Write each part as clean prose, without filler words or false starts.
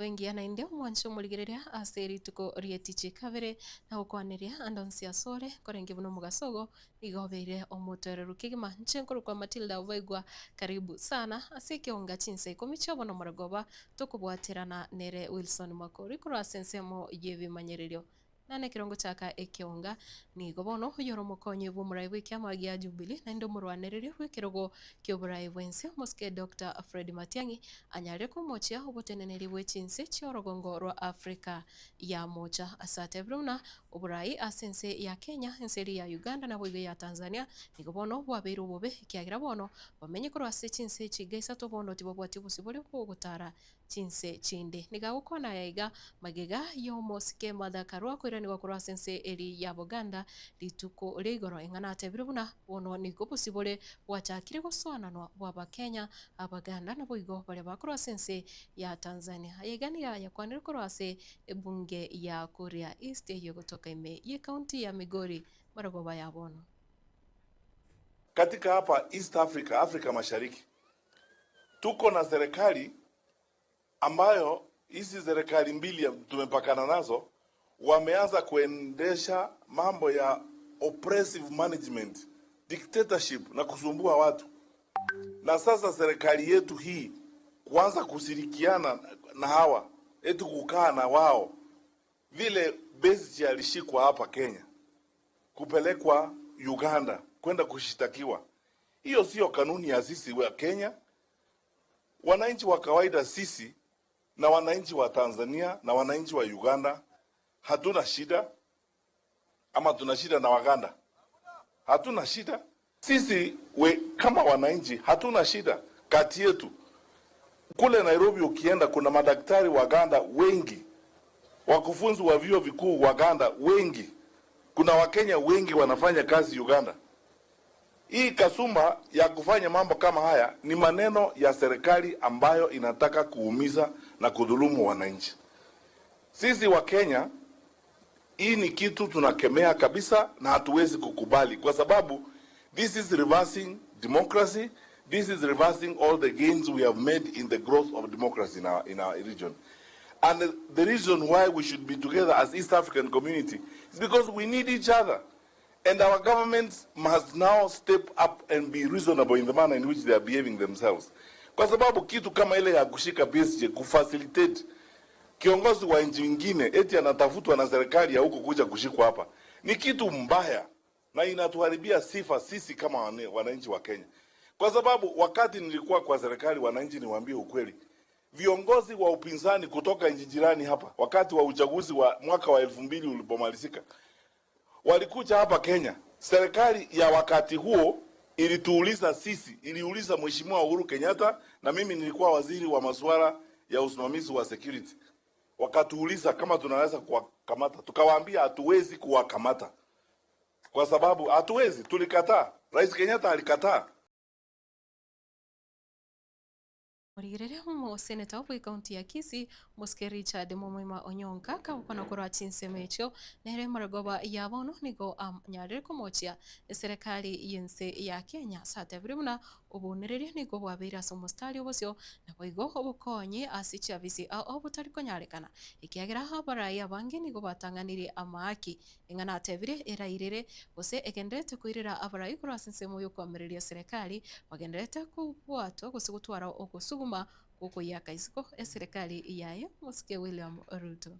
Engiya naende omwanche omorigereria ase rituko ri'etichi kabere, na gokwaneria ande onsi asore, korenge buna omogaso ogo nigo obeire omotoereru kegima. Inche nkorokwa Matilda Obaigwa, karibu sana ase ekeonga chinsa ikomi chi'obono morogoba tokobwaterana nere Wilson Makori korwa ase ensemo y'ebimanyererio. Nane ekero ngochaka ekeonga, nigo bono oyore omokonyi bw'omorai bw'ekiama gia Jubilee naende omorwanereria bw'ekerogo ki'oborai bw'ense omosike Doctor Fred Matiang'i anyare komochia oboteneneri bwe chinse chi'orogongo rwa Africa ya mocha ase atebire buna oborai ase ense ya Kenya, ense eria ya Uganda naboigo eya Tanzania nigo bono bwabeire obobe ekiagera bono bamenye korwa ase chinse echi iga isato bono tibabwati obosibore bw'ogotara chinse chinde. Nigo agokwana aya iga, Magega y'omosike Martha Karua koiranigwa korwa ase ense eria ya Buganda rituko ria igoro, eng'ana atebire buna bono nigo obosibore bwachakire gosoananwa bw'Abakenya, Abaganda naboigo baria bakorwa ase ense ya Tanzania. Aya iga nigo ayakwanire korwa ase ebunge ya Kuria East eyio egotoka ime y'ecounty ya Migori marogoba ya bono. Katika hapa East Africa, Afrika Mashariki, tuko na serikali ambayo hizi serikali mbili tumepakana nazo wameanza kuendesha mambo ya oppressive management, dictatorship na kusumbua watu. Na sasa serikali yetu hii kuanza kushirikiana na hawa eti kukaa na wao, vile Besigye alishikwa hapa Kenya kupelekwa Uganda kwenda kushitakiwa, hiyo sio kanuni ya sisi wa Kenya. Wananchi wa kawaida sisi na wananchi wa Tanzania na wananchi wa Uganda hatuna shida, ama tuna shida na Waganda? Hatuna shida sisi we, kama wananchi hatuna shida kati yetu. Kule Nairobi ukienda, kuna madaktari Waganda wengi, wakufunzi wa vyuo vikuu Waganda wengi, kuna Wakenya wengi wanafanya kazi Uganda. Hii kasumba ya kufanya mambo kama haya ni maneno ya serikali ambayo inataka kuumiza na kudhulumu wananchi. Sisi wa Kenya, hii ni kitu tunakemea kabisa na hatuwezi kukubali, kwa sababu this is reversing democracy, this is reversing all the gains we have made in the growth of democracy in our region. And the reason why we should be together as East African community is because we need each other. And our governments must now step up and be reasonable in the manner in which they are behaving themselves. Kwa sababu kitu kama ile ya kushika Besigye kufacilitate kiongozi wa nchi nyingine eti anatafutwa na serikali ya huko kuja kushikwa hapa ni kitu mbaya na inatuharibia sifa sisi kama wananchi wa Kenya. Kwa sababu wakati nilikuwa kwa serikali, wananchi, niwaambie ukweli, viongozi wa upinzani kutoka nchi jirani hapa, wakati wa uchaguzi wa mwaka wa 2000 ulipomalizika, walikuja hapa Kenya. Serikali ya wakati huo ilituuliza sisi, iliuliza Mheshimiwa Uhuru Kenyatta na mimi nilikuwa waziri wa masuala ya usimamizi wa security. Wakatuuliza kama tunaweza kuwakamata, tukawaambia hatuwezi kuwakamata kwa sababu hatuwezi, tulikataa. Rais Kenyatta alikataa. Morigereria omoseneta bw'ecounty ya Kisii, Omosike Richard Momoima Onyonka, kagokwana korwa chinsemo echio, nere marogoba ya bono nigo anyarire komochia eserekari y'ense ya Kenya ase atebire buna obounereria nigo bwabeire ase omostari obosio naboigo obokonyi ase chiafisi ao botari konyarekana ekiagera abarai abange nigo batang'anirie amaaki Eng'ana atebire erairere, gose egendererete koirera abarai korwa ase ensemo y'okoamereria eserekari, bagendererete kobwatwa gose gotwara ogosuguma gw'okoyiaka isiko eserekari yaye Omosike William Ruto.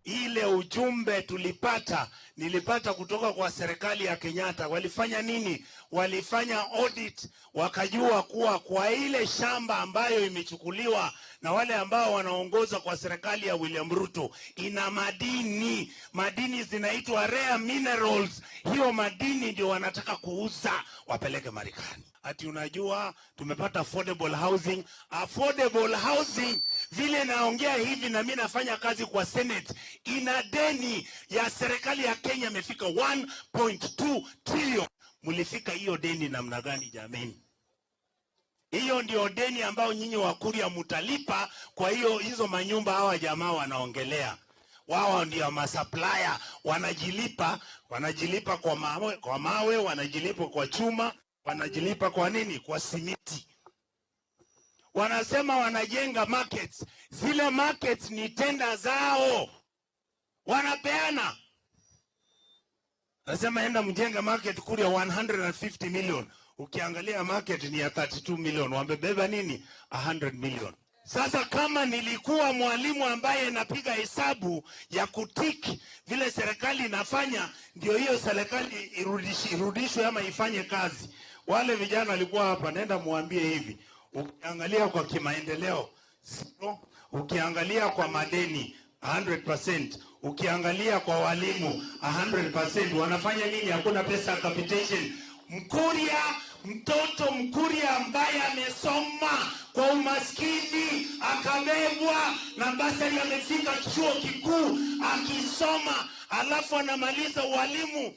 Ile ujumbe tulipata, nilipata kutoka kwa serikali ya Kenyatta. Walifanya nini? Walifanya audit, wakajua kuwa kwa ile shamba ambayo imechukuliwa na wale ambao wanaongoza kwa serikali ya William Ruto ina madini, madini zinaitwa rare minerals. Hiyo madini ndio wanataka kuuza wapeleke Marekani. Ati unajua tumepata affordable housing. Affordable housing, vile naongea hivi na mimi nafanya kazi kwa Senate, ina deni ya serikali ya Kenya imefika 1.2 trillion. Mlifika hiyo deni namna gani jameni? Hiyo ndio deni ambayo nyinyi Wakuria mutalipa. Kwa hiyo hizo manyumba hawa jamaa wanaongelea wao ndio masupplier, wanajilipa, wanajilipa kwa mawe, kwa mawe, wanajilipa kwa chuma, wanajilipa kwa nini? Kwa simiti. Wanasema wanajenga markets, zile markets ni tenda zao wanapeana. Nasema enda mjenge market Kuria 150 million, ukiangalia market ni ya 32 million, wamebeba nini 100 million. Sasa kama nilikuwa mwalimu ambaye napiga hesabu ya kutiki vile serikali inafanya, ndio hiyo serikali irudishwe ama ifanye kazi. Wale vijana walikuwa hapa, nenda muambie hivi, ukiangalia kwa kimaendeleo zero, ukiangalia kwa madeni 100%, ukiangalia kwa walimu 100%, wanafanya nini? Hakuna pesa ya capitation. Mkuria, mtoto Mkuria ambaye amesoma kwa umaskini akabebwa na basari, amefika chuo kikuu akisoma, alafu anamaliza ualimu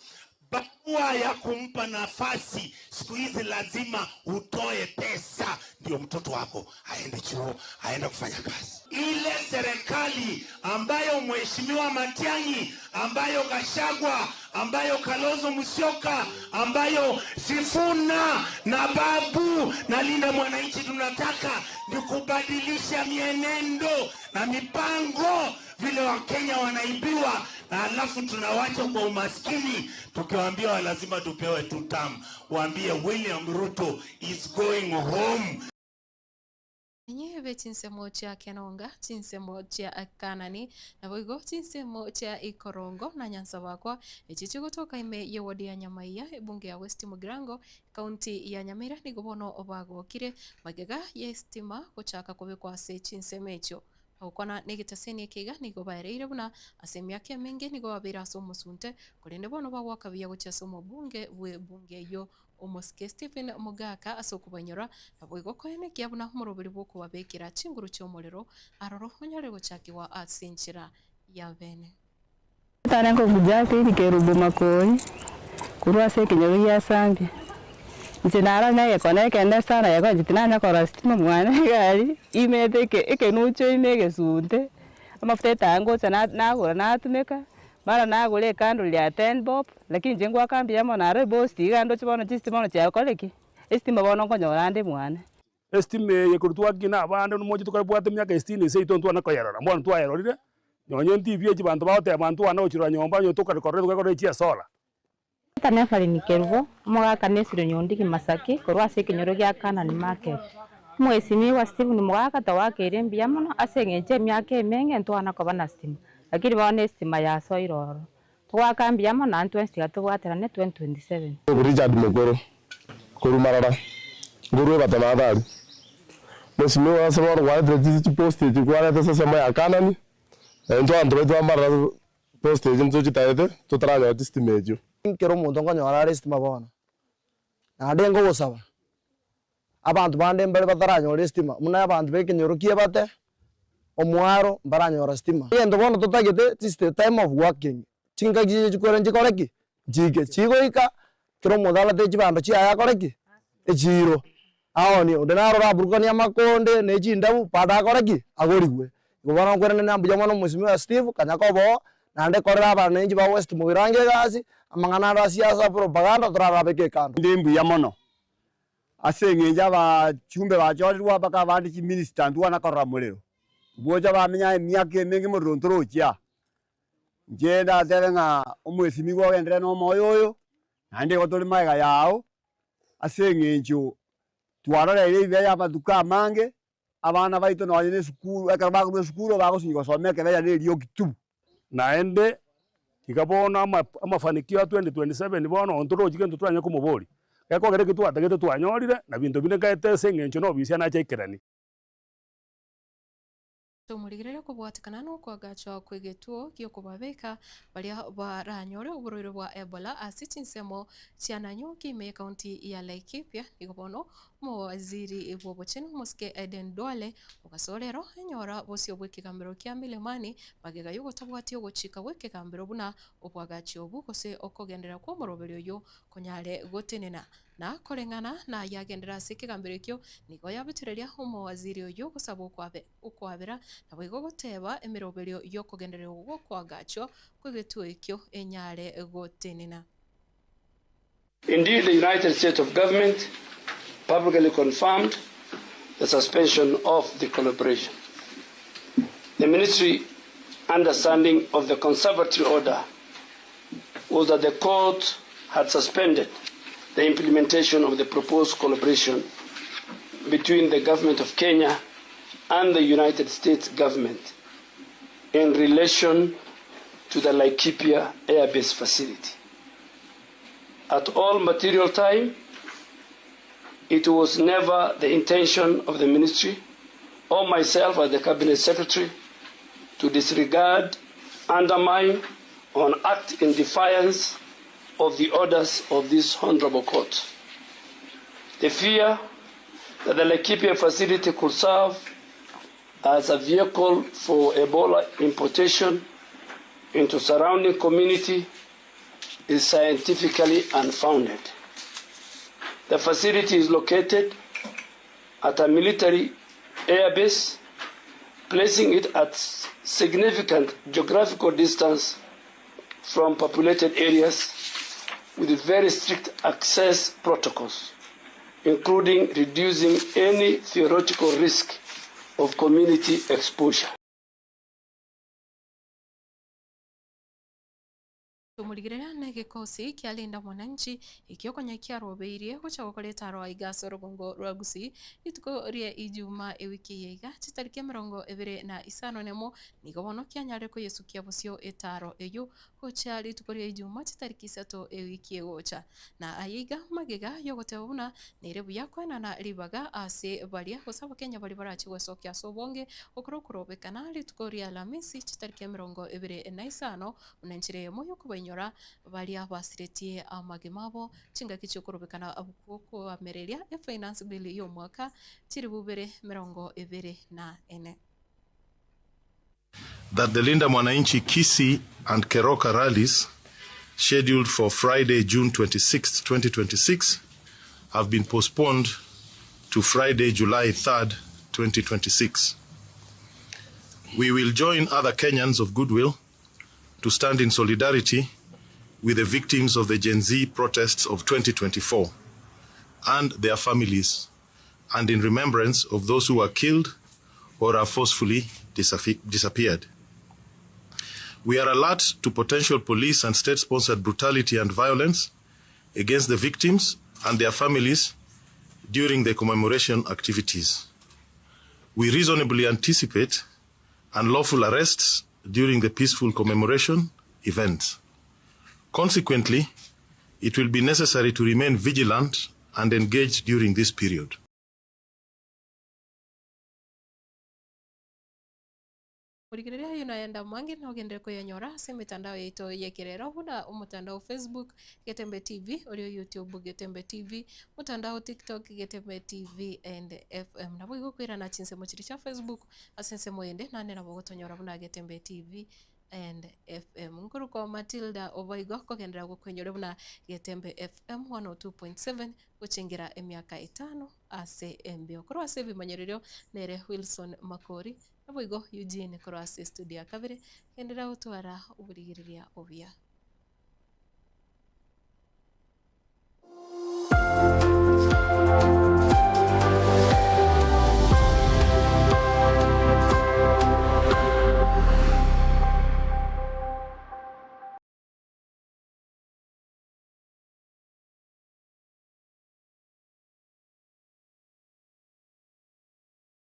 barua ya kumpa nafasi. Siku hizi lazima utoe pesa ndio mtoto wako aende chuo, aende kufanya kazi. Ile serikali ambayo Mheshimiwa Matiang'i, ambayo Gachagua, ambayo Kalonzo Musyoka, ambayo Sifuna na Babu na Linda Mwananchi tunataka ni kubadilisha mienendo na mipango vile Wakenya wanaibiwa na alafu tunawacha kwa umaskini, tukiwaambia lazima tupewe two term. Waambie William Ruto is going home. Inye be chinsemo chia Kenonga, chinsemo chia Kanani, naboigo chinsemo chia Ikorongo na Nyanza bakwa echi chigotoka ime ye ward ya Nyamaiya ebunge ya West Mugirango kaunti ya Nyamira nigo bono bagokire magega ye estima gochaka kobekwa ase chinsemo echio. Gokwana na egetaseni eke iga nigo baereire buna ase emiaka emenge nigo babeire ase omosunte korende bono bagwaka buya gochia ase omobunge bwe ebunge eyio omosike Stephen Mogaka ase okobanyora naboigo koenekia buna omoroberi bwa okobabekera chinguru chia omorero aroro onyare gochakigwa ase enchera ya bene. Tare nkobuja Kerubo Makori, korwa ase ekenyoro gia Sambia. Inche naro na egekone ekende sana igo inche tinanya korora sitima mwane egari, imete eke ekenucho ime egesunte, amafuta etaya ngocha na nagora natumeka, mara nagora ecandle ya ten bob, lakini inche ngoaka mbuya mono aro ebosti iga ndoche bono chistima bono chiakorire ki, estima bono nkonyora ande mwane. Estima eye korwa twakina abande nomoche tokabwate emiaka sitini seito ntwana koyerora, bono twayerorire, nonye entibi echi banto bagoteba ntwana gochirora nyomba onye tokare korora tokare chia esolar. Tata Ephraim Kerubo, omogaka Nesiri Nyondigi Masaki, korwa ase ekenyoro gia Canaan Market. Omwesimigwa Stephen Mogaka twakeire mbuya mono ase eng'encho emiaka emenge ntwana koba na stima, lakini bono estima yasoire ororo. Togwaka mbuya mono naende twensi tiga tobwaterane 2027. Richard Mokoro korwa Marara, nkorwa Ebato na Athari. Mheshimiwa ase bono kwaretire chisi chipost echi kwarete ase ensemo ya Canaan, na intwe abanto baito ba Marara post echi ntochitaete totaranyora chistima echio. Nkere omonto nkonyora are estima bono, naende nkogosaba, abanto bande mbare bataranyora estima, buna abanto ba ekenyoro kia ebate, omwaro mbaranyora stima. Egento bono totagete, this is the time of working, chingaki chiria chikwera nchikore ki? Nchike, chigoika, kera omonto arete chibando chiaye akore ki? Echiro, aonie, onde naro oraburukanie amakonde na chindabu bado akore ki? Agorigwe. Igo bono nkwenerania mbuya mono mheshimiwa Steve, kanya koba oo, naende korera abananchi ba West Mugirango egasi, amang'ana aro asia ase propaganda torarabeke ekando. Inde mbuya mono ase eng'encho abachumbe bachorirwe mpaka abande chiminister ntwana korora morero, gocha bamenya emiaka emenge morero ntorochia. Inche ndatebe ng'a omwesimigwa ogenderere na omoyo oyo, naende igo tore magega yao, ase eng'encho twaroreire ebibe ya amatuko amange, abana baito nonye na esukuru, ekero bakorwa esukuru bagosinywa gosoma ekebeya na erioki tu. Naende iga bono ama amafanikio ya 2027 bono ntorochi gento twanye komoboria, gekogera eki twatagete twanyorire, na binto binde nkaete ase eng'encho na obisia nache aikerani. Tomorigereria okobwatekana nokoagachwa kw'egetuo gi'okobabeka baria baranyore oborwaire bwa Ebola ase chinsemo chia Nanyuki ime y'ekaunti ya Laikipia. Nigo bono omowaziri bw'obochenu omosike Aden Duale ogasoa rero enyora bosio bw'ekegambero kia Milimani magega y'ogotabwatia ogochika gw'ekegambero buna obwagachi obu gose okogenderera kw'omoroberi oyio konyare gotenena. Na koreng'ana nayagendera ase ekegambero ekio nigo yabetereria omowaziri oyio gosaba okwabera naboigo goteba emeroberio y'okogenderera gw'okoagachwa kw'egetuo ekio enyare gotenena. Indeed, the United States of Government publicly confirmed the suspension of the collaboration. The ministry understanding of the conservatory order was that the court had suspended the implementation of the proposed collaboration between the government of Kenya and the United States government in relation to the Laikipia Air Base facility. At all material time, it was never the intention of the ministry or myself as the cabinet secretary to disregard, undermine, or act in defiance of the orders of this honorable court. The fear that the Laikipia facility could serve as a vehicle for Ebola importation into surrounding community is scientifically unfounded. The facility is located at a military airbase, placing it at significant geographical distance from populated areas with very strict access protocols, including reducing any theoretical risk of community exposure. Tomorigereria negekosi kia Linda Mwananchi ekio konya kiarobeirie gocha gokora etaro aiga ase orogongo rwa Gusii rituko ria Ijumaa ewiki eye iga chitariki emerongo ebere na isano nemo nigo bono kianyarire koyesukia bosio etaro eywo gocha rituko ria Ijumaa chitariki isato ewiki egocha. Na aye iga magega yogoteba buna nere buya koenana ribaga ase baria gose abakenya baria barache goesokia ase obonge okoro okorobekana rituko ria Alhamisi chitariki emerongo ebere na isano buna enchera eyemo yokobainyora baria basiretie amagima abo chingaki chiokorobekana koamereria efinance bill ya omwaka chiribu ibere emerongo ebere na ene. That the Linda Mwananchi Kisii and Keroka rallies scheduled for Friday, June 26, 2026, have been postponed to Friday, July 3rd, 2026. We will join other Kenyans of goodwill to stand in solidarity with the victims of the Gen Z protests of 2024 and their families, and in remembrance of those who were killed or are forcefully disappeared. We are alert to potential police and state-sponsored brutality and violence against the victims and their families during the commemoration activities. We reasonably anticipate unlawful arrests during the peaceful commemoration events. Consequently, it will be necessary to remain vigilant and engaged during this period. Korigereria ayio nayende amange nogenderere koyanyora ase emetandao yaito y'ekerero buna omotandao Facebook Getembe TV, oria o YouTube Getembe TV, omotandao TikTok Getembe TV and FM. Naboigo okoirana chinsemo chiria chia Facebook ase ensemo ende naende nabo ogotonyora buna Getembe TV and FM. Nkorokwa Matilda Oboigo kogenderera gokoinyora buna Getembe FM 102.7 gochengera emiaka etano ase embeo. Korwa ase ebimanyererio nere Wilson Makori Naboigo Eugene korwa ase estudio ya kabere, genderera gotwara oborigereria obuya.